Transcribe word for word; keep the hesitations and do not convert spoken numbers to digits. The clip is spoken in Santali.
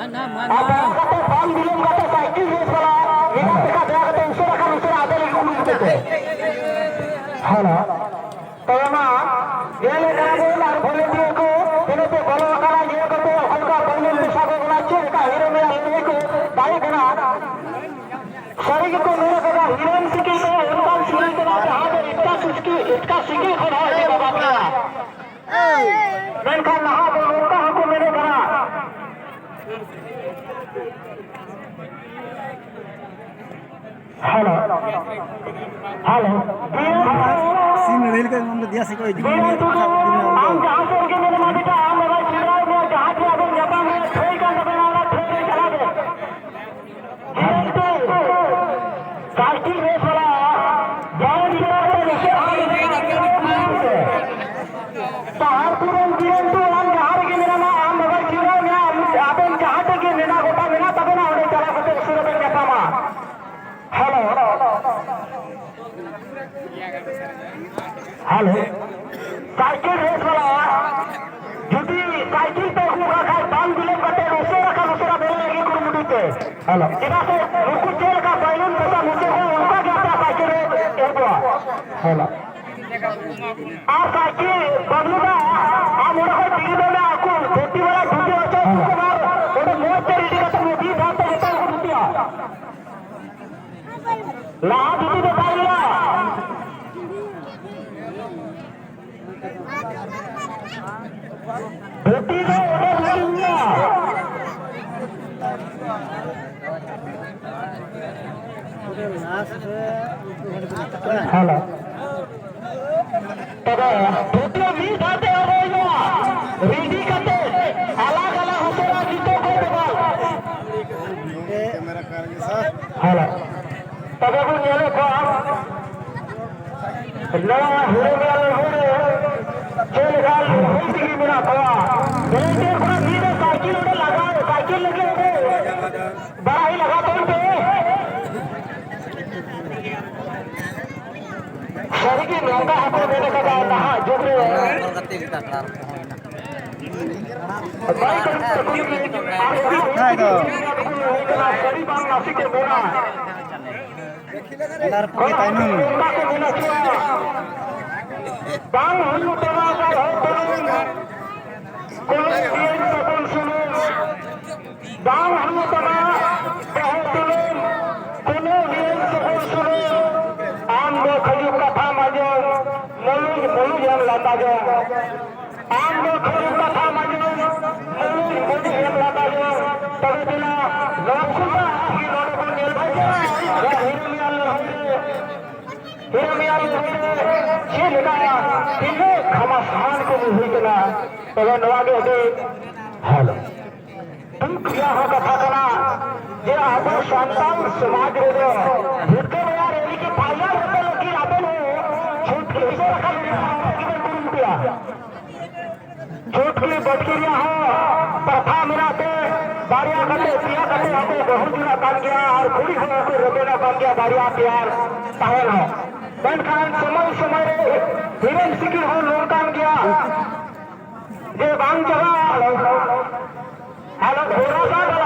ᱟᱨ ᱫᱟᱭᱟ ᱠᱟᱛᱮ ᱵᱟᱝ ᱵᱤᱞᱚᱢ ᱠᱟᱛᱮ ᱥᱟᱭᱠᱮᱞ ᱨᱮᱥ ᱵᱟᱞᱟ ᱢᱮᱱᱟᱜ ᱯᱮ ᱠᱷᱟᱱ ᱫᱟᱭᱟ ᱠᱟᱛᱮ ᱩᱥᱟᱹᱨᱟ ᱠᱷᱟᱱ ᱩᱥᱟᱹᱨᱟ ᱟᱫᱮᱨ ᱞᱟᱹᱜᱤᱫ ᱠᱩᱨᱩᱢᱩᱴᱩ ᱯᱮ᱾ ᱦᱮᱞᱳ᱾ ᱛᱚᱵᱮ ᱢᱟ ᱧᱮᱞ ᱠᱟᱱᱟ ᱵᱚᱱ ᱟᱨ ᱵᱷᱚᱞᱮᱱᱴᱤᱭᱟᱨ ᱠᱚ ᱡᱮᱱᱚ ᱯᱮ ᱵᱚᱞᱚ ᱟᱠᱟᱱᱟ, ᱧᱮᱞ ᱠᱟᱛᱮ ᱚᱠᱟ ᱞᱮᱠᱟ ᱵᱚᱞ ᱮᱱᱮᱡ ᱯᱮ ᱥᱟᱵ ᱠᱟᱱᱟ, ᱪᱮᱫ ᱞᱮᱠᱟ ᱦᱤᱨᱳ ᱢᱮᱱᱟᱜ ᱞᱟᱹᱲᱦᱟᱹᱭ ᱠᱚ ᱫᱟᱲᱮ ᱠᱟᱱᱟ᱾ ᱥᱟᱹᱨᱤ ᱜᱮᱠᱚ ᱢᱮᱱ ᱠᱟᱫᱟ, ᱦᱤᱨᱳᱭᱤᱱ ᱥᱤᱠᱤᱞ ᱫᱚ ᱚᱱᱠᱟᱱ ᱥᱤᱠᱤᱞ ᱠᱟᱱᱟ ᱡᱟᱦᱟᱸ ᱫᱚ ᱮᱴᱟᱜ ᱥᱤᱠᱤᱞ, ᱮᱴᱟᱜ ᱥᱤᱠᱤᱞ ᱠᱷᱚᱱ ᱦᱚᱸ ᱟᱹᱰᱤ ᱵᱟᱵᱟ ᱜᱮᱭᱟ᱾ ᱢᱮᱱᱠᱷᱟᱱ ᱱᱟᱦᱟᱜ ᱫᱚ ᱱᱚᱝᱠᱟ ᱦᱚᱸᱠᱚ ᱢᱮᱱᱮᱫ ᱠᱟᱱᱟ᱾ Hello, hello. ᱥᱤᱢ ᱞᱟᱹᱲᱦᱟᱹᱭ ᱞᱮᱠᱟ ᱢᱟᱱᱮ ᱫᱮᱭᱟ ᱥᱮᱫ ᱠᱚ ᱤᱫᱤ ᱠᱚᱣᱟ᱾ ᱟᱢ ᱡᱟᱦᱟᱸ ᱥᱮᱫ ᱨᱮᱜᱮ ᱢᱮᱱᱟᱢᱟ ᱵᱮᱴᱟ, ᱟᱢ ᱵᱟᱵᱟᱭ ᱪᱷᱤᱰᱟᱣ ᱢᱮᱭᱟ, ᱡᱟᱦᱟᱸ ᱴᱷᱮᱱ ᱟᱵᱮᱱ ᱧᱟᱯᱟᱢ ᱢᱮᱭᱟ, ᱴᱷᱟᱹᱭ ᱠᱟᱱ ᱛᱟᱵᱮᱱᱟ, ᱚᱱᱟ ᱴᱷᱟᱹᱭ ᱨᱮ ᱪᱟᱞᱟᱜ ᱵᱮᱱ᱾ ᱡᱮᱦᱮᱛᱩ ᱥᱟᱭᱠᱮᱞ ᱨᱮᱥ ᱵᱟᱞᱟ ᱵᱟᱝ ᱪᱟᱞᱟᱣ ᱛᱮ ᱱᱤᱥᱪᱚᱭ ᱟᱢ ᱯᱟᱦᱟᱲᱯᱩᱨ ᱨᱮᱱ ᱵᱤᱨᱮᱱᱫᱩ, ᱟᱢ ᱡᱟᱦᱟᱸ ᱨᱮᱜᱮ ᱢᱮᱱᱟᱢᱟ, ᱟᱢ ᱵᱟᱵᱟᱭ ᱪᱷᱤᱰᱟᱣ ᱢᱮᱭᱟ, ᱟᱵᱮᱱ ᱡᱟᱦᱟᱸ ᱴᱷᱮᱱ ᱜᱮ ᱱᱮᱰᱟ ᱜᱚᱴᱟ ᱢᱮᱱᱟᱜ ᱛᱟᱵᱮᱱᱟ, ᱚᱸᱰᱮ ᱪᱟᱞᱟᱣ ᱠᱟᱛᱮ ᱩᱥᱟᱹᱨᱟ ᱵᱮᱱ ᱧᱟᱯᱟᱢᱟ᱾ ᱦᱮᱞᱳ᱾ ᱦᱮᱞᱳ᱾ ᱥᱟᱭᱠᱮᱞ ᱨᱮᱥ ᱵᱟᱞᱟ ᱡᱩᱫᱤ ᱥᱟᱭᱠᱮᱞ ᱯᱮ ᱟᱹᱜᱩ ᱠᱟᱜ ᱠᱷᱟᱡ, ᱵᱟᱝ ᱵᱤᱞᱚᱢ ᱠᱟᱛᱮ ᱩᱥᱟᱹᱨᱟ ᱠᱷᱟᱱ ᱩᱥᱟᱹᱨᱟ ᱵᱮᱨᱮᱫ ᱞᱟᱹᱜᱤᱫ ᱠᱩᱨᱩᱢᱩᱴᱩᱭ ᱯᱮ᱾ ᱦᱮᱞᱳ᱾ ᱪᱮᱫᱟᱜ ᱥᱮ ᱱᱩᱠᱩ ᱪᱮᱫ ᱞᱮᱠᱟ ᱵᱟᱭᱞᱩᱱ ᱯᱚᱭᱥᱟ ᱢᱩᱪᱟᱹᱫ ᱠᱚ, ᱚᱱᱠᱟ ᱜᱮ ᱟᱯᱮᱭᱟᱜ ᱥᱟᱭᱠᱮᱞ ᱨᱮ ᱮᱢ ᱠᱚᱣᱟ᱾ ᱦᱮᱞᱳ᱾ ᱟᱨ ᱥᱟᱭᱠᱮᱞ ᱵᱟᱹᱵᱞᱩ ᱫᱟ, ᱟᱢ ᱚᱸᱰᱮ ᱠᱷᱚᱡ ᱛᱤᱸᱜᱩ ᱫᱚ ᱢᱮ, ᱟᱠᱚ ᱫᱷᱩᱛᱤ ᱵᱟᱞᱟ ᱫᱷᱩᱛᱤ ᱦᱚᱪᱚ ᱦᱮᱞᱳ᱾ ᱟᱨ ᱚᱸᱰᱮ ᱢᱚᱡᱽ ᱛᱮ ᱨᱮᱰᱤ ᱠᱟᱛᱮ ᱢᱤᱫ ᱫᱷᱟᱣ ᱛᱮ ᱡᱚᱛᱚ ᱠᱚ ᱫᱷᱩᱛᱤᱭᱟ᱾ ᱞᱟᱦᱟ ᱫᱷᱩᱛᱤ ᱫᱚ ᱵᱟᱭ ᱦᱩᱭᱩᱜᱼᱟ᱾ ᱫᱷᱩᱛᱤ ᱫᱚ ᱚᱸᱰᱮ ᱵᱟᱭ ᱦᱩᱭᱩᱜᱼᱟ᱾ ᱦᱮᱞᱳ᱾ ᱛᱚᱵᱮ ᱫᱷᱩᱛᱤ ᱢᱤᱫ ᱫᱷᱟᱣ ᱛᱮ ᱦᱚᱨᱚᱜ ᱦᱩᱭᱩᱜᱼᱟ᱾ ᱨᱮᱰᱤ ᱠᱟᱛᱮ ᱟᱞᱟᱜᱽ ᱟᱞᱟᱜᱽ ᱩᱥᱟᱹᱨᱟ ᱡᱩᱛᱟᱹ ᱠᱚ ᱵᱮᱵᱚᱦᱟᱨ᱾ ᱦᱮᱞᱳ᱾ ᱛᱚᱵᱮ ᱵᱚᱱ ᱧᱮᱞᱮᱫ ᱠᱚᱣᱟ, ᱱᱚᱣᱟ ᱦᱤᱨᱳ ᱢᱮᱞᱟ ᱞᱟᱹᱜᱤᱫ ᱨᱮ ᱪᱮᱫ ᱞᱮᱠᱟ ᱞᱟᱹᱲᱦᱟᱹᱭ ᱛᱮᱜᱮ ᱢᱮᱱᱟᱜ ᱠᱚᱣᱟ᱾ ᱵᱚᱞᱮ ᱪᱮᱫ ᱠᱚᱲᱟ ᱢᱤᱫ ᱨᱮ ᱥᱟᱭᱠᱮᱞ ᱚᱸᱰᱮ ᱞᱟᱜᱟᱣ, ᱥᱟᱭᱠᱮᱞ ᱞᱟᱹᱜᱤᱫ ᱚᱸᱰᱮ ᱵᱟᱲᱟᱭ ᱞᱟᱜᱟᱣ ᱛᱟᱵᱚᱱ ᱯᱮ᱾ ᱥᱟᱹᱨᱤᱜᱮ ᱱᱚᱝᱠᱟ ᱦᱚᱸᱠᱚ ᱢᱮᱱ ᱠᱟᱫᱟ ᱱᱟᱦᱟᱜ ᱡᱩᱜᱽ ᱨᱮ᱾ ᱠᱷᱟᱡ ᱫᱚ᱾ ᱚᱱᱟ ᱨᱮ ᱯᱩᱨᱟᱹ ᱛᱟᱭᱱᱚᱢ᱾ ᱵᱟᱝ ᱦᱩᱭᱩᱜ ᱛᱟᱢᱟ ᱵᱟᱝ ᱦᱩᱭᱩᱜ ᱛᱟᱢᱟ᱾ ᱠᱚᱞᱚᱢ ᱫᱤᱭᱮ ᱥᱟᱵᱚᱱ ᱥᱩᱱᱩᱢ᱾ ᱵᱟᱝ ᱦᱩᱭᱩᱜ ᱛᱟᱢᱟ ᱵᱟᱹᱦᱩ ᱛᱩᱞᱩᱢ᱾ ᱠᱚᱞᱚᱢ ᱫᱤᱭᱮ ᱥᱟᱵᱚᱱ ᱥᱩᱱᱩᱢ᱾ ᱟᱢ ᱫᱚ ᱠᱷᱟᱹᱞᱤ ᱠᱟᱛᱷᱟᱢ ᱟᱸᱡᱚᱢ, ᱢᱩᱞᱩᱡ ᱢᱩᱞᱩᱡ ᱮᱢ ᱞᱟᱸᱫᱟ ᱡᱚᱝ᱾ ᱟᱢ ᱫᱚ ᱠᱷᱟᱹᱞᱤ ᱠᱟᱛᱷᱟᱢ ᱟᱸᱡᱚᱢ, ᱢᱩᱞᱩᱡ ᱢᱩᱞᱩᱡ ᱮᱢ ᱞᱟᱸᱫᱟ ᱡᱚᱝ᱾ ᱛᱚᱵᱮ ᱫᱮᱞᱟ ᱱᱚᱣᱟ ᱠᱚ ᱱᱚᱰᱮ ᱵᱚᱱ ᱧᱮᱞ ᱵᱷᱟᱜᱮᱭᱟ᱾ ᱦᱤᱨᱳ ᱢᱤᱭᱟ ᱞᱟᱹᱲᱦᱟᱹᱭ ᱨᱮ ᱦᱤᱨᱳ ᱢᱤᱭᱟ ᱞᱟᱹᱲᱦᱟᱹᱭ ᱨᱮ ᱪᱮᱫ ᱞᱮᱠᱟ ᱛᱤᱱᱟᱹᱜ ᱜᱷᱟᱢᱟᱥᱟᱱ ᱠᱚ ᱧᱩᱨᱦᱩᱭ ᱠᱟᱱᱟ᱾ ᱛᱚᱵᱮ ᱱᱚᱣᱟ ᱜᱮ ᱟᱹᱰᱤ ᱦᱮᱞᱳ ᱫᱩᱠ ᱨᱮᱭᱟᱜ ᱦᱚᱸ ᱠᱟᱛᱷᱟ ᱠᱟᱱᱟ ᱡᱮ ᱟᱵᱚ ᱥᱟᱱᱛᱟᱲ ᱥᱚᱢᱟᱡᱽ ᱨᱮᱫᱚ ᱡᱷᱩᱴᱠᱟᱹ ᱱᱚᱣᱟ ᱨᱮᱞᱤ ᱠᱮ ᱯᱷᱟᱭᱟᱨ ᱦᱚᱛᱮ ᱞᱟᱹᱜᱤᱫ ᱟᱵᱮᱱ ᱦᱚᱸ ᱪᱷᱩᱴᱠᱤ ᱵᱤᱥᱚᱭ ᱨᱟᱠᱟᱵ ᱞᱟᱹᱜᱤᱫ ᱟᱵᱮᱱ ᱜᱮᱵᱮᱱ ᱠᱩᱨᱩᱢᱩᱴᱩᱭᱟ᱾ ᱪᱷᱩᱴᱠᱤ ᱵᱟᱹᱴᱠᱤ ᱨᱮᱭᱟᱜ ᱦᱚᱸ ᱯᱨᱚᱛᱷᱟ ᱢᱮᱱᱟᱜ ᱛᱮ ᱵᱟᱨᱭᱟ ᱠᱟᱛᱮ ᱯᱮᱭᱟ ᱠᱟᱛᱮ ᱦᱚᱸᱠᱚ ᱵᱟᱹᱦᱩ ᱡᱩᱲᱟᱜ ᱠᱟᱱ ᱜᱮᱭᱟ ᱟᱨ ᱠᱩᱲᱤ ᱦᱚᱸ ᱦᱚᱸᱠᱚ ᱨᱮᱵᱮᱱᱚᱜ ᱠᱟᱱ ᱜᱮᱭᱟ ᱵᱟᱨᱭᱟ ᱯᱮᱭᱟ ᱛᱟᱦᱮᱱ ᱦᱚᱸ᱾ ᱢᱮᱱᱠᱷᱟᱱ ᱥᱚᱢᱚᱭ ᱥᱚᱢᱚᱭ ᱨᱮ ᱦᱤᱨᱮᱱ ᱥᱤᱠᱤᱲ ᱦᱚᱸ ᱱᱚᱝᱠᱟᱱ ᱜᱮᱭᱟ ᱡᱮ ᱵᱟᱝ ᱪᱟᱵᱟᱜᱼᱟ᱾ ᱟᱫᱚ ᱵᱷᱳᱨᱟ ᱫᱚ